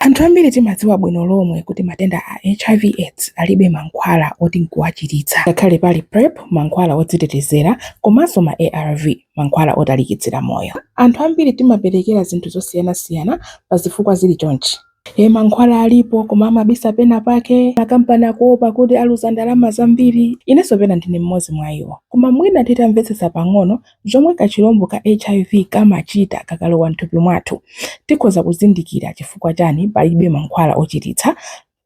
Anthu ambiri timadziwa bwino lomwe kuti matenda a HIV AIDS alibe mankhwala oti nkuwachiritsa, ngakhale pali PrEP, mankhwala odzitetezera, komanso ma ARV, mankhwala otalikitsira moyo. Anthu ambiri timaperekera zinthu zosiyanasiyana pa zifukwa zili chonchi. E, mankhwala alipo koma amabisa pena pake, makampani akuopa kuti aluza ndalama zambiri. Inenso pena ndine mmodzi mwa iwo. Koma mwina titamvetsetsa pang'ono zomwe kachilombo ka HIV kamachita kakalowa m'thupi mwathu, tikhoza kuzindikira chifukwa chani palibe mankhwala ochiritsa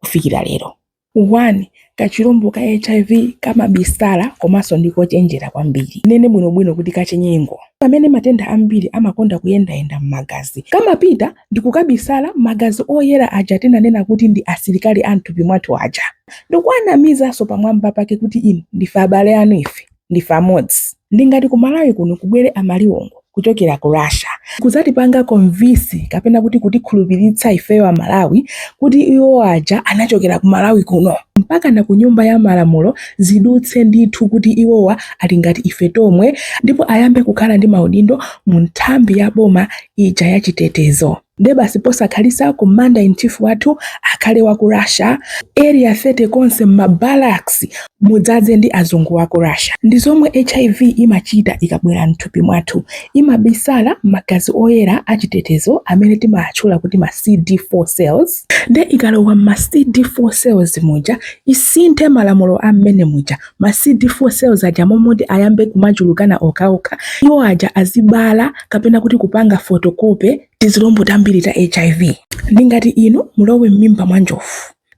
kufikira lero. 1, Kachilombo ka HIV kamabisala komanso ndi kochenjera kwambiri. Nene bwinobwino kuti kachinyengo. Pamene matenda ambiri amakonda kuyendayenda m'magazi, kamapita ndi kukabisala magazi oyera aja tinanena kuti ndi asilikali a m'thupi mwathu aja, ndikuwanamizanso pamwamba pake kuti inu ndife abale anu, ife ndife amodzi. Ndi ngati ku Malawi kuno kubwere amaliwongo kuchokera ku Russia kudzatipanga convince kapena kuti kutikhulupiritsa ifeyo Amalawi kuti iwo aja anachokera ku Malawi kuno, mpaka na ku Nyumba ya Malamulo zidutse ndithu kuti iwowa ali ngati ife tomwe, ndipo ayambe kukhala ndi maudindo mu nthambi ya boma ija ya chitetezo. Nde basi posakhalisa commander in chief wathu akhale wa ku Russia, Area 30 konse m'mabarracks mudzadze ndi azungu wa ku Russia. Ndi zomwe HIV imachita ikabwera mthupi mwathu. Imabisala magazi oyera achitetezo amene timaatchula kuti ma CD4 cells. Nde ikalowa ma CD4 cells muja, isinthe malamulo a mmene muja, ma CD4 cells aja momoti ayambe kumachulukana okhaokha, iwo aja azibala kapena kuti kupanga photocopy tizilombo tambiri ta HIV. Ndi ngati inu mulowe m'mimba mwa njovu,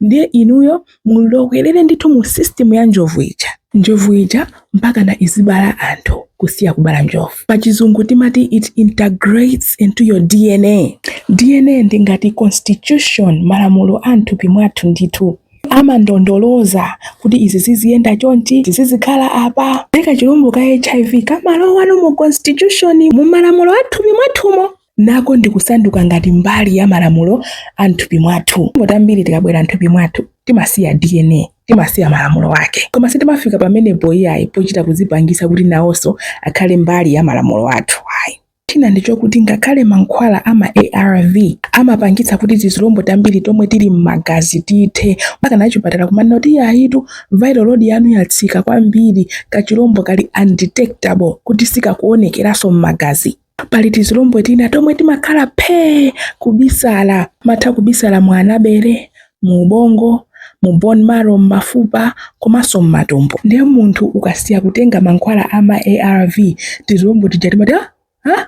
ndiye inuyo mulowerere ndithu mu system ya njovu ija, njovu ija mpaka na izibala anthu kusiya kubala njovu. Pachizungu timati it integrates into your DNA. DNA ndi ngati constitution, malamulo a mthupi mwathu ndithu, amandondoloza kuti izi ziziyenda chonchi, zizikhala apa. Kachilombo ka HIV kamalowano mu constitution, mu malamulo a mthupi mwathumo, nako ndikusanduka ngati mbali ya malamulo a mthupi mwathu. Tambiri tikabwera mthupi mwathu timasiya DNA, timasiya malamulo ake, koma sitimafika pamenepo iyayi pochita kuzipangisa kuti nawonso akhale mbali ya malamulo athu, ayi. China ndichokuti ngakhale mankhwala ama ARV amapangitsa kuti tizilombo tambiri tomwe tili m'magazi tithe, mpaka na chipatala kumanena kuti iyayitu, viral load yanu yatsika kwambiri, kachilombo kali undetectable, kuti sikakuonekeranso m'magazi, pali tizilombo tina tomwe timakhala phee kubisala. Matha kubisala mu anabere, mu ubongo, mu bone marrow, m'mafupa komanso m'matumbo. Ndiye munthu ukasiya kutenga mankhwala ama ARV, tizilombo tija timati, "Ah, ah,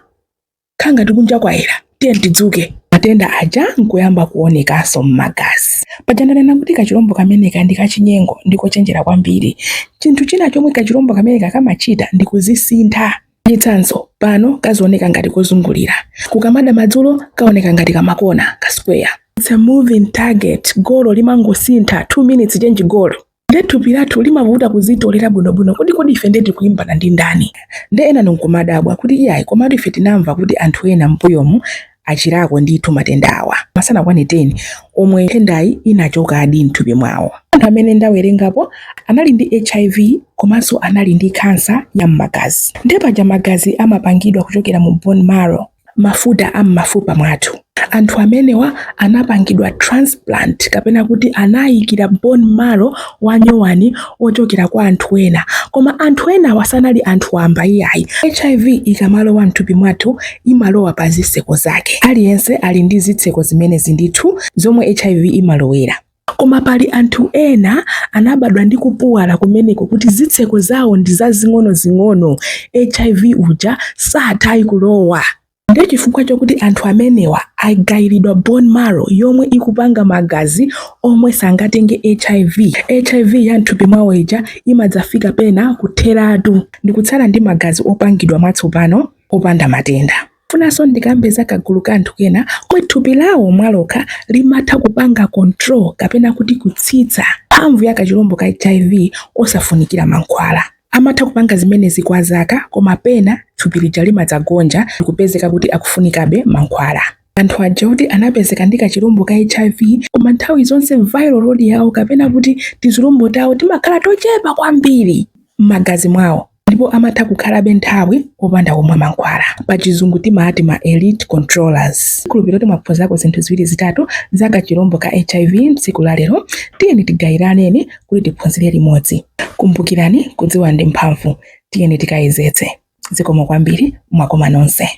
khanga tikunja kwayera, tiye tidzuke." Matenda aja nkuyamba kuonekanso m'magazi. Paja ndanena kuti kachilombo kameneka ndi kachinyengo, ndikochenjera kwambiri. Chinthu china chomwe kachilombo kameneka kamachita ndi kuzisintha. Chitsanzo, pano kazioneka ngati kozungulira, kukamada madzulo kaoneka ngati kamakona ka square. It's a moving target. Golo limangosintha, 2 minutes change golo. Nde thupi lathu limavuta kuzitolera bwinobwino kuti kodi ife nde tikulimbana ndi ndani? Nde ena nkumadabwa kuti iyayi, komatu ife tinamva kuti anthu ena mbuyomu achirako ndithu matenda awa, masanakwane 10 omwe nthendayi inachokadi mthupi mwawo. Anthu amene ndawerengapo anali ndi HIV komanso anali ndi khansa ya m'magazi. Nde paja magazi amapangidwa kuchokera mu bone marrow, mafuta a m'mafupa mwathu. Anthu amenewa anapangidwa transplant kapena kuti anayikira bone marrow wanyowani ochokera kwa anthu ena, koma anthu enawa sanali anthu wamba iyayi. HIV ikamalowa mthupi mwathu imalowa pa zitseko zake. Aliyense ali ndi zitseko zimenezi ndithu zomwe HIV imalowera, koma pali anthu ena anabadwa ndi kupuwala kumeneko kuti zitseko zawo ndi zazing'ono-zing'ono, HIV uja sathayi kulowa. Ndiye chifukwa chokuti anthu amenewa agayiridwa bone marrow yomwe ikupanga magazi omwe sangatenge HIV, HIV ya mthupi mwawo ija imadzafika pena kutheratu ndikutsala ndi magazi opangidwa mwatsopano opanda matenda. Funanso ndikambe za kagulu ka anthu kena komwe thupi lawo mwalokha limatha kupanga control kapena kuti kutsitsa mphamvu ya kachilombo ka HIV osafunikira mankhwala. Amatha kupanga zimenezi kwa zaka, koma pena thupi lija limadzagonja ndikupezeka kuti akufunikabe mankhwala. Anthu aja kuti anapezeka ndi kachilombo ka HIV koma nthawi zonse viral load yawo kapena kuti tizilombo tawo timakhala tochepa kwambiri m'magazi mwawo. Ndipo amatha kukhalabe nthawi opanda kumwa mankhwala. Pachizungu timati ma elite controllers. Khulupirira kuti mwaphunzirako zinthu ziwiri zitatu za kachirombo ka HIV tsiku la lero. Tiyeni tigayiraneni kuti tiphunzire limodzi. Kumbukirani, kudziwa ndi mphamvu. Tiyeni tikayezetse. Zikomo kwambiri, mwakoma nonse.